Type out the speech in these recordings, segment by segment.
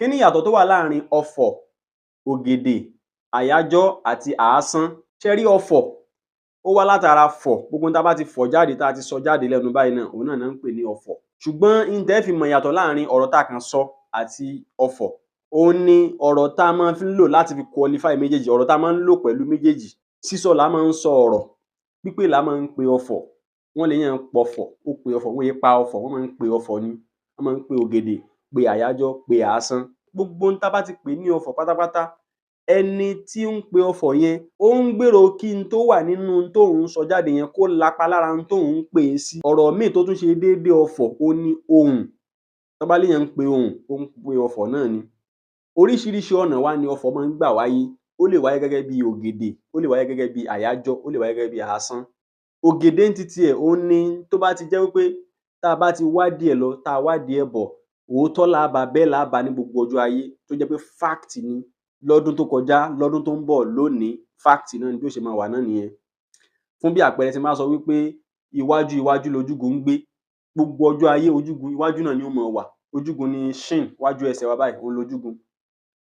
Kí ni ìyàtọ̀ tó wà láàrin ọfọ̀, ògèdè, àyájọ́ àti àásán? Ṣé ẹ rí ọfọ̀, ó wá látara fọ̀. Gbogbo ohun tá a bá ti fọ̀ jáde, tá a ti sọ jáde lẹ́nu báyìí náà, òun náà ná ń pè ní ọfọ̀. Ṣùgbọ́n n tẹ́ fi mọ̀ ìyàtọ̀ láàrin ọ̀rọ̀ tá a kàn sọ àti ọfọ̀, òun ni ọ̀rọ̀ tá a máa fi ń lò láti fi qualify méjèèjì, ọ̀rọ̀ tá a máa ń lò pẹ̀lú méjèèjì. Sísọ là á máa ń sọ ọ̀rọ̀, pípè là á máa ń pe ọfọ̀. Wọ́n léèyàn ń pọfọ̀, ó pe ọfọ̀, wọn è pa ọfọ̀, wọ́n máa ń pe ọfọ̀ ni. Wọ́n máa ń pe ògèdè, pe àyájọ́, pe àásán. Gbogbo ohun tá a bá ti pè ní ọfọ̀ pátápátá, ẹni tí ń pe ọfọ̀ yẹn, ó ń gbèrò kí n tó wà nínú n tóun ń sọ jáde yẹn kó lapa lára n tóun ń pè é sí. Ọ̀rọ̀ míì tó tún ṣe déédé ọfọ̀, òun ni ohùn. Tán bá léèyàn ń pe ohùn, ó ń pe ọfọ̀ náà ni. Oríṣiríṣi ọ̀nà wá ni ọfọ̀ máa ń gbà wáyé. Ó lè wáyé gẹ́gẹ́ bí ògèdè, ó lè wáyé gẹ́gẹ́ bí àyájọ́, ó lè wáyé gẹ́gẹ́ bí àásán. Ògèdè ń titi ẹ̀, òun ni tó bá ti jẹ́ wí pé tá a bá ti wádìí ẹ̀ lọ, tá a wádìí ẹ̀ bọ̀, òótọ́ là á bá, bẹ́ẹ̀ là á bá ní gbogbo ọjọ́ ayé, tó jẹ́ pé fact ni lọ́dún tó kọjá, lọ́dún tó ń bọ̀, lónìí, fact náà ni, bí ó ṣe máa wà náà nìyẹn. Fún bí àpẹẹrẹ, tí n bá sọ wí pé iwájú iwájú lojúgun ń gbé, gbogbo ọjọ́ ayé ojúgun iwájú náà ni ó máa wà. Ojúgun ni shin, iwájú ẹsẹ̀ wa báyìí, òun lojúgun.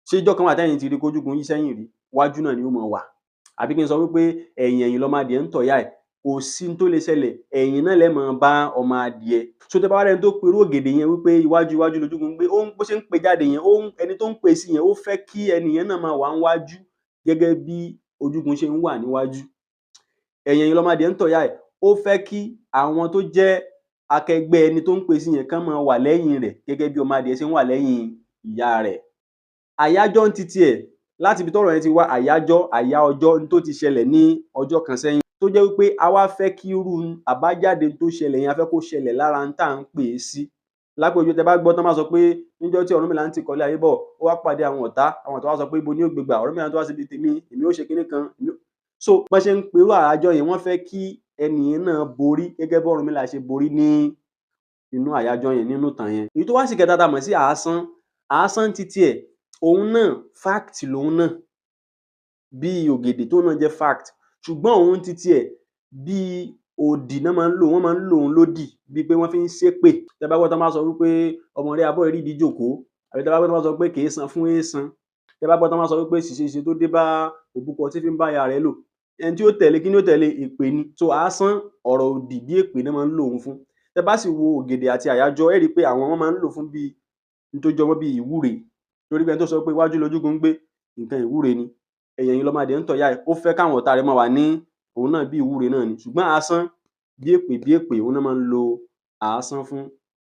Ṣé ijọ́ kan wà tẹ́yin ti rí kójúgun yí sẹ́yìn rí? Iwájú náà ni ó máa wà. Àbí kí n sọ wí pé ẹ̀yìn ẹ̀yìn lọmọ adìẹ ń tọ̀yá ẹ̀, kò sí n tó lè ṣẹlẹ̀, ẹ̀yìn náà lẹ́ máa bá ọmọ adìẹ. So tẹ́ bá wá rẹ́ni tó perú ògèdè yẹn wí pé iwájú iwájú lojúgun ń gbé, ó ń bó ṣe ń pè é jáde yẹn, ó ń ẹni tó ń pè é sí yẹn, ó fẹ́ kí ẹni yẹn náà máa wà ńwájú gẹ́gẹ́ bí ojúgun ṣe ń wà níwájú. Ẹ̀yìn ẹ̀yìn lọmọ adìẹ ń tọ̀yá ẹ̀, ó fẹ́ kí àwọn tó jẹ́ akẹgbẹ́ ẹni tó ń pè é sí yẹn kán máa wà lẹ́yìn rẹ̀ gẹ́gẹ́ bí ọmọ adìẹ ṣe ń wà lẹ́yìn ìyá rẹ̀. Àyájọ́ ń titi ẹ̀, láti ibi tọ́rọ̀ yẹn ti wá, àyájọ́, àyá ọjọ́, n tó ti ṣẹlẹ̀ ní ọjọ́ kan sẹ́yìn, tó jẹ́ wí pé a wá fẹ́ kí irú àbájáde tó ṣẹlẹ̀ yẹn, a fẹ́ kó ṣẹlẹ̀ lára n tá à ń pè é sí. Lápèjúwe, tẹ́ bá gbọ́ tán bá sọ pé níjọ́ tí Ọ̀rúnmìlà ń tìkọ̀lé ayé bọ̀, ó wá pàdé àwọn ọ̀tá, àwọn ọ̀tá wá sọ pé ibo ni ó gbé gbà, Ọ̀rúnmìlà tó wá síbi tèmi, èmi ó ṣe kinní kan. So bọ́n ṣe ń perú àyájọ́ yẹn, wọ́n fẹ́ kí ẹni yẹn náà borí gẹ́gẹ́ bí Ọ̀rúnmìlà ṣe borí ní inú àyájọ́ yẹn, nínú ìtàn yẹn. Èyí tó wá sì kẹta tá a mọ̀ sí àásán, àásán titi ẹ̀, òun náà fact lòun náà, bí ògèdè tóun náà jẹ́ fact, ṣùgbọ́n òun titi ẹ̀, bí òdì ná máa ń lò, wọ́n máa ń lò òun lódì, bíi pé wọ́n fi ń ṣépè. Tẹ́ bá gbọ́ tán bá sọ wí pé ọmọ rí abọ́ ìrídìí jòkó, àbí tẹ́ bá gbọ́ tán bá sọ pé kèé san fún éèsan, tẹ́ bá gbọ́ tán bá sọ wí pé ṣìṣe ṣìṣe tó dé bá òbúkọ tí fi ń bá ìyá rẹ̀ lò, ẹni tí ó tẹ̀lé, kí ni ó tẹ̀lé? Èpè ni. So àásán, ọ̀rọ̀ òdì bí èpè ná máa ń lò òun fún. Tẹ́ bá sì wo ògèdè àti àyájọ́, ẹ́ rí i pé àwọn wọ́n máa ń lò fún bíi n tó jọ mọ́ bíi ìwúre. Torí pé ẹni tó sọ pé iwájú lojúgun ń gbé, nǹkan ìwúre ni. Ẹ̀yìn ẹ̀yìn lọmọ adìẹ ń tọ̀yá ẹ̀, ó fẹ́ káwọn ọ̀tá rẹ̀ máa wà ní òun náà bí ìwúre náà ni. Ṣùgbọ́n àásán, bí èpè bí èpè, òun ná máa ń lo àásán fún.